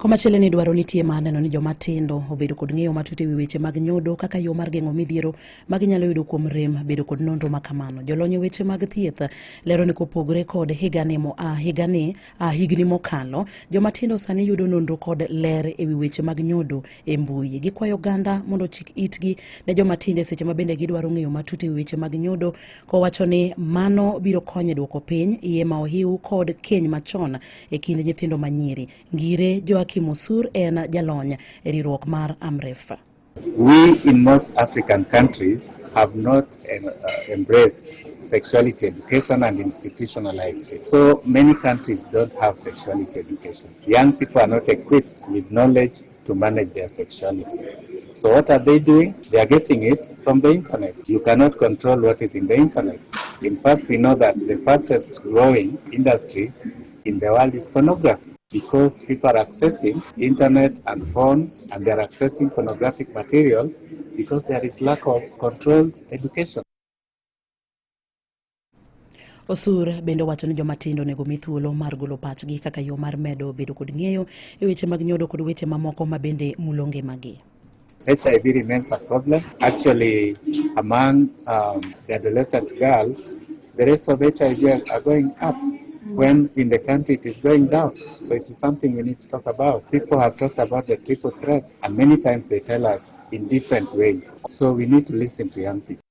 Komachielo ni dwaro nitie mar neno ni joma tindo obedo kod ng'eyo matut e wi weche mag nyodo kaka yo mar geng'o midhiero ma ginyalo yudo kuom rem bedo kod nonro ma kamano. Jolony e weche mag thieth lero ni kopogore kod higani mo, higani higni mokalo, joma tindo sani yudo nonro kod ler e wi weche mag nyodo e mbui. Gikwayo oganda mondo ochik itgi ne joma tindo e seche ma bende gidwaro ng'eyo matut e wi weche mag nyodo, kowacho ni mano biro konyo e duoko piny iye ma ohiw kod keny machon e kind nyithindo manyiri. Ngire Joakim Osur en jalony e riwruok mar Amref. We in most African countries have not embraced sexuality education and institutionalized it. So many countries don't have sexuality education. Young people are not equipped with knowledge to manage their sexuality. So what are they doing? They are getting it from the internet. You cannot control what is in the internet. In fact, we know that the fastest growing industry in the world is pornography, because people are accessing internet and phones and they are accessing pornographic materials because there is lack of controlled education. Osur bende owacho ni joma tindo onego mi thuolo mar golo pachgi kaka yo mar medo bedo kod ng'eyo e weche mag nyodo kod weche mamoko ma bende mulo ngimagi. HIV remains a problem. Actually, among the adolescent girls, the rates of HIV are going up when in the country it is going down. So it is something we need to talk about. People have talked about the triple threat, and many times they tell us in different ways. So we need to listen to young people.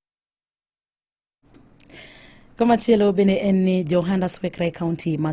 Komachielo bende en ni Johanda Swekre County ma